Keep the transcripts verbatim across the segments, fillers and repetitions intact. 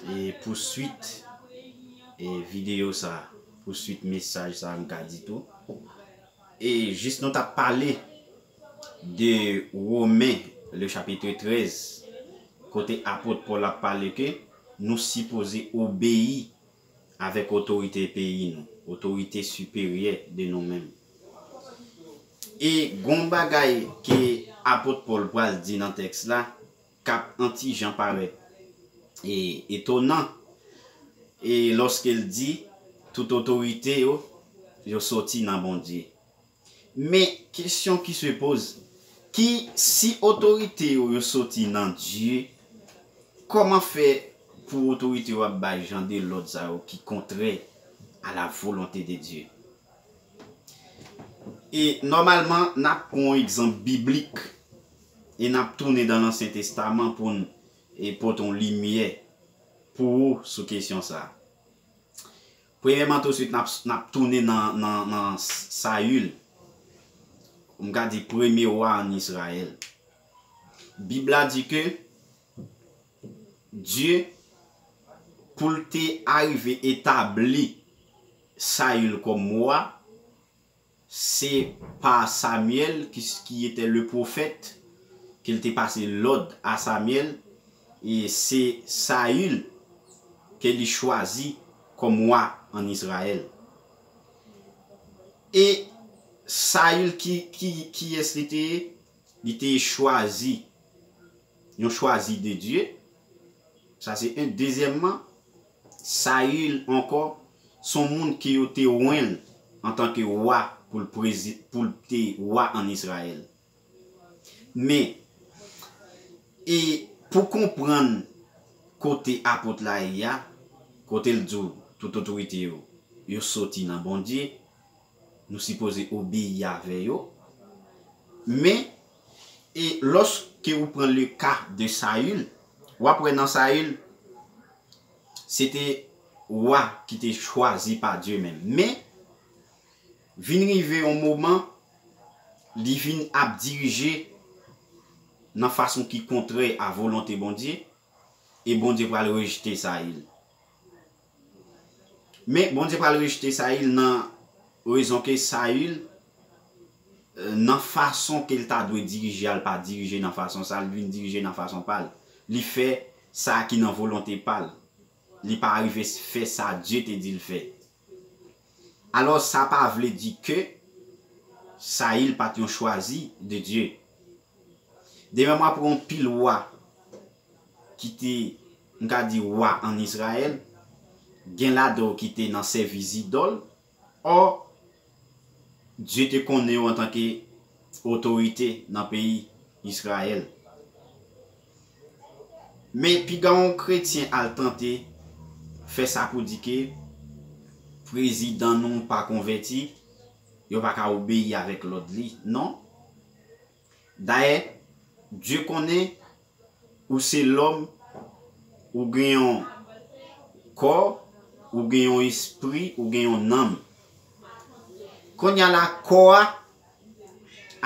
E pou swit e videyo sa, pou swit mesaj sa, m ka di tou. E jis nou t ap pale de Women, le chapitre trèz, kote apot Pòl ap pale ke nou sipoze obeyi avèk otorite peyi nou, otorite siperyè de nou menm. E gon bagay ke apot Pòl pral di nan tèks la, k ap anti jan parèt e etonan, e lòske l di, tout otorite yo, yo soti nan Bondye. Men, kesyon ki se poz, ki, si otorite yo, yo soti nan Dye, kòman fè pou otorite yo ap bay jan de lòd sa yo ki kontrè a la volonte de Dye? E nòmalman, n ap pran yon egzanp biblik e n ap tounen nan Ansyen Testaman pou n e pote yon limyè pou ou sou kesyon sa a. Premyèman, touswit, n ap, n ap tounen nan, nan, nan Sayil, m ka di premye wa ann Izrayèl. Bib la di ke Dye, pou l te arive etabli Sayil kòm wa, se pa Samyèl ki, ki était le prophète, ke l te pase lòd a Samyèl, e se Sayil ke li chwazi kòm wa ann Izrayèl. E Sayil ki, ki, kiyès li te ye? Li te chwazi, yon chwazi de Dye. Sa se en. Dezyèmman, Sayil ankò, se yon moun ke yo te wen l antanke wa pou l prezi-, pou l te wa ann Izrayèl. Men, e pou konprann kote apot la ye a, kote l di w tout otorite yo, yo soti nan Bondye, nou sipoze obeyi avè yo. Men, e lòske ou pran le ka de Sayil, w ap wè nan Sayil, se te wa ki te chwazi pa Dye menm. Men, vin rive yon moman, li vin ap dirije nan fason ki kontrè a volonte Bondye, e Bondye pral rejte Sayil. Men Bondye pral rejte Sayil nan rezon ke Sayil, e, nan fason ke l ta dwe dirije a, l pa dirije nan fason sa, l vin dirije nan fason pa l. Li fè sa ki nan volonte pa l. Li pa rive fè sa Dye te di l fè. Alò, sa pa vle di ke Sayil pa t yon chwazi de Dye. Demen, m ap pran yon pil wa ki te, m ka di, wa ann Izrayèl, gen ladan yo ki te nan sèvi zidòl, ò, Dye te konnen yo antanke otorite nan peyi Izrayèl. Men piga yon kretyen al tante fè sa pou di ke prezidan nou pa konvèti, yo pa ka obeyi avèk lòd li. Non. Dayè, Dye konnen ou se lòm, ou gen yon kò, ou gen yon espri, ou gen yon nanm. Kounye a la, kò a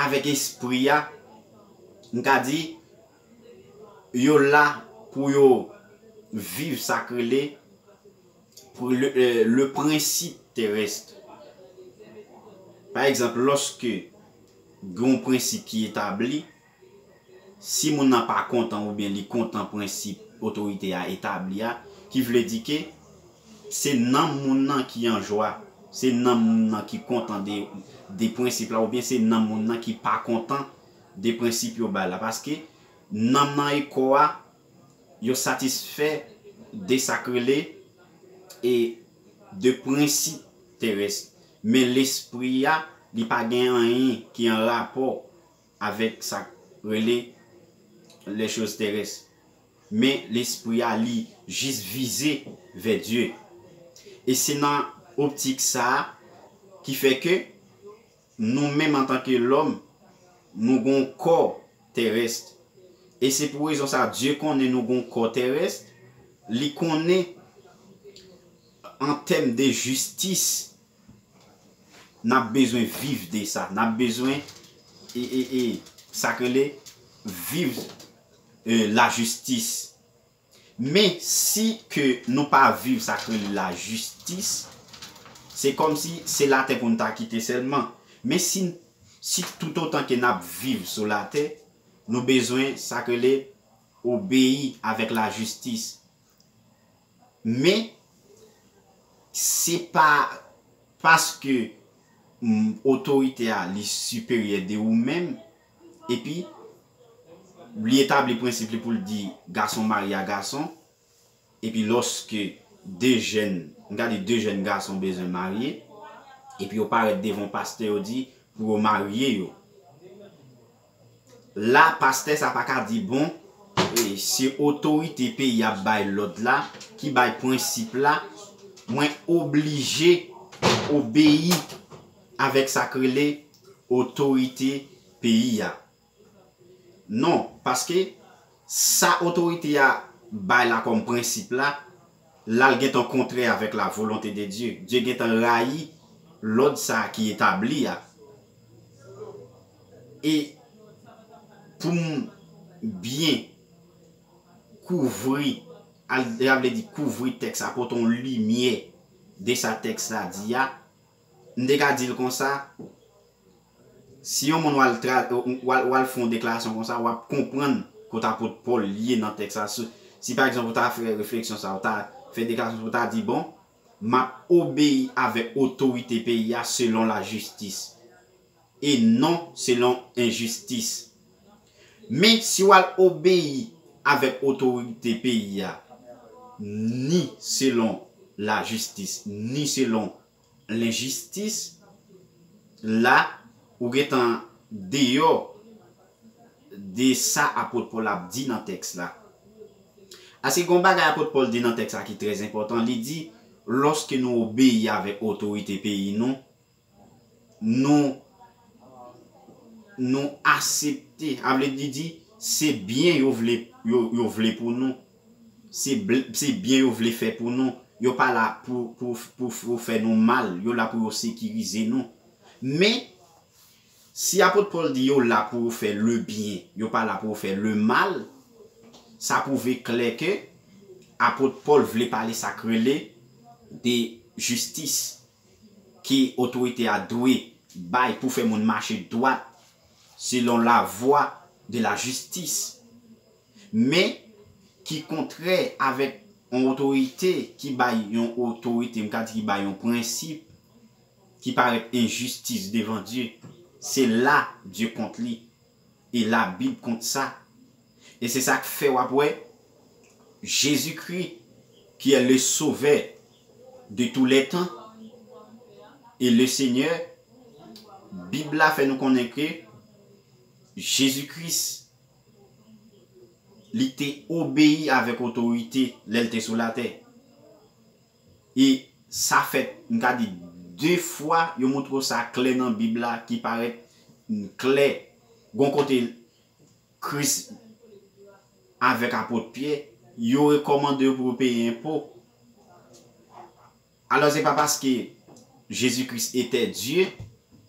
avèk espri a, m ka di, yo la pou yo viv sa k rele pou le, euh, le prensip terès. Pa egzanp, lòske gen yon prensip ki etabli, si moun nan pa kontan oubyen li kontan prensip otorite a etabli a, ki vle di ke se nanm moun nan ki an jwa, se nanm moun nan ki kontan de, de prensip la, oubyen se nanm moun nan ki pa kontan de prensip yo bay la. Paske nanm nan e kò a, yo satisfè de sa k rele e de prensip terès. Men lespri a, li pa gen anyen ki an rapò avèk sa k rele les choses terrestres. Men lespri a, li jis vize vè Dye. E se nan optik sa a ki fè ke nou menm antanke lòm, nou gon kò terès. E se pou rezon sa, Dye konnen nou gon kò terès, li konnen an tèm de jistis, n ap bezwen viv de sa, n ap bezwen, e, e, e, sa k rele viv, e, lajistis. Men si ke nou pa viv sa k rele lajistis, se kòmsi se latè pou n ta kite sèlman. Men si, si toutotan ke n ap viv sou latè, nou bezwen sa k rele obeyi avèk lajistis. Men se pa paske mm, otorite a li siperyè de ou menm, epi li etabli prensip li pou l di gason marye a gason, epi lòske de jèn, m ka di de jèn gason bezwen marye, epi yo parèt devan pastè yo di pou yo marye yo. La, pastè sa pa ka di, bon, e, se otorite peyi a bay lòd la, ki bay prensip la, mwen oblije obeyi avèk sa k rele otorite peyi a. Non, paske sa otorite a bay la kòm prensip la, la l gentan kontrè avèk la volonte de Dye. Dye gentan rayi lòd sa a ki etabli a. E pou m byen kouvri, al- sa vle di kouvri tèks la, pote yon limyè de sa tèks la di a, m te ka di l konsa, si yon moun w al tra- w al, w al fè yon deklarasyon konsa, w ap konprann kote apot Pòl ye nan tèks la. Si, si pa egzanp, ou ta fè refleksyon sa, ou ta fè deklarasyon, ou ta di, bon, m ap obeyi avèk otorite peyi a selon lajistis e non selon enjistis. Men si w al obeyi avèk otorite peyi a, ni selon lajistis, ni selon lenjistis, la, ou gentan deyò de sa apot Pòl ap di nan tèks la. Ase gen yon bagay apot Pòl di nan tèks la ki trè enpòtan. Li di, lòske nou obeyi avèk otorite peyi nou, nou nou aksepte, a vle di, di, se byen yo vle, yo, yo vle pou nou. Se bl- se byen yo vle fè pou nou. Yo pa la pou, pou, pou, pou fè nou mal, yo la pou yo sekirize nou. Men, si apot Pòl di yo la pou yo fè le byen, yo pa la pou yo fè le mal, sa pwouve klè ke apot Pòl vle pale sa k rele de jistis ke otorite a dwe bay pou fè moun mache dwat selon lavwa de lajistis, men ki kontrè avèk yon otorite ki bay yon otorite, m ka di ki bay yon prensip ki parèt enjistis devan Dye. Se la Dye kont li. E Labib kont sa. E se sa k fè w ap wè Jezikri, qui est le Sauveur de tous les temps et le Seigneur, Bib la fè nou konnen ke Jezi Kris, li te obeyi avèk otorite lè l te sou latè. E sa fèt, m ka di, de fwa, yo montre w sa klè nan Bib la, ki parèt klè. Gon kote Kris avèk apot Pyè, yo rekòmande yo pou yo peye enpo. Alò, se pa paske Jezi Kris etè Dye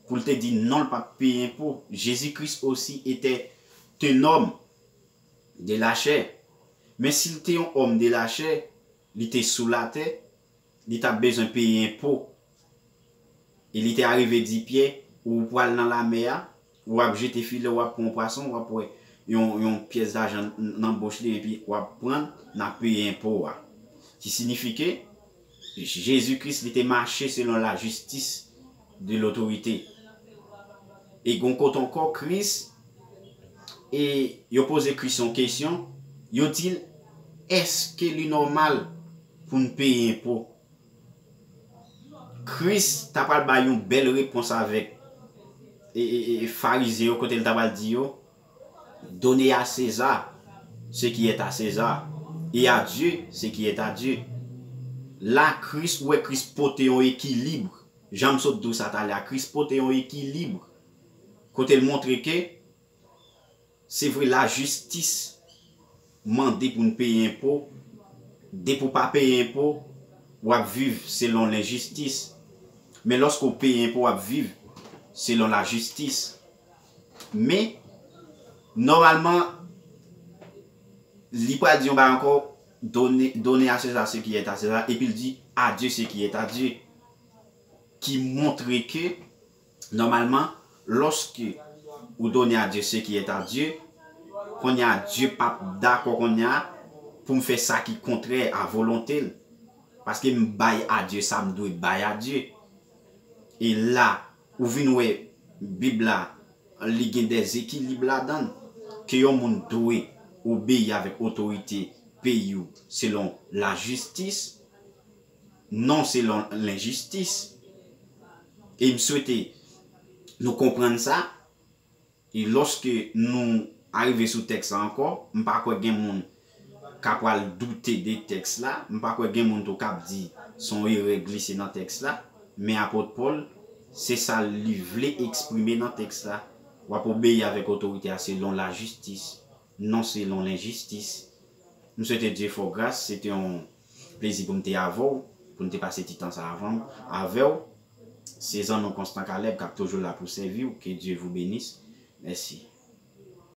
pou l te di non, l p ap peye enpo. Jezi Kris osi etè un homme de la chair. Men si l te yon òm de lachè, li te sou latè, li t ap bezwen peye enpo. E li te arive di Pyè, ou pral nan lamè a, w ap jete filè, w ap pran yon pwason, w ap wè yon, yon pyès lajan n- nan bouch li, epi w ap pran, n ap peye enpo a. Ki siyifi ke Jezi Kris, li te mache selon lajistis de lotorite. E gon kote ankò, Kris, e yo poze Kris yon kesyon, yo di l, èske li nòmal pou n peye enpo? Kris ta pral bay yon bèl repons avèk e, e, e, Farizyen yo, kote l ta pral di yo, donnez à César ce qui est à César, et à Dieu ce qui est à Dieu. La, Kris, ou wè Kris pote yon ekilib. Jan m sot di w sa talè a, Kris pote yon ekilib kote l montre ke, se vre, lajistis mande pou n peye enpo. Depi w pa peye enpo, w ap viv selon lenjistis. Men lòske w peye enpo, w ap viv selon lajistis. Men, nòmalman, li pral di yon bagay ankò, Donner, donner à César ce qui est à César, epi l di, à Dieu ce qui est à Dieu. Ki montre ke, nòmalman, lòske ou donner à Dieu ce qui est à Dieu, kounye a Dye p ap dakò kounye a pou m fè sa ki kontrè a volonte l. Paske m bay a Dye sa m dwe bay a Dye. E la, ou vin wè Bib la, li gen dèzekilib ladan l. Ke yon moun dwe obeyi avèk otorite peyi w selon lajistis, non selon lenjistis. E m swete nou konprann sa. E lòske nou arive sou tèks la ankò, m pa kwè gen moun ka pral doute de tèks la. M pa kwè gen moun tou k ap di se yon erè glise nan tèks la. Men apot Pòl, se sa li vle eksprime nan tèks la. W ap obeyi avèk otorite a selon lajistis, non selon lenjistis. M swete Dye fè w gras, se te yon plezi pou m te avè w, pou n te pase ti tan sa avè w, avè w. Se zanmi w Constant Caleb k ap toujou la pou sèvi w. Que Dieu vous bénisse. Mèsi.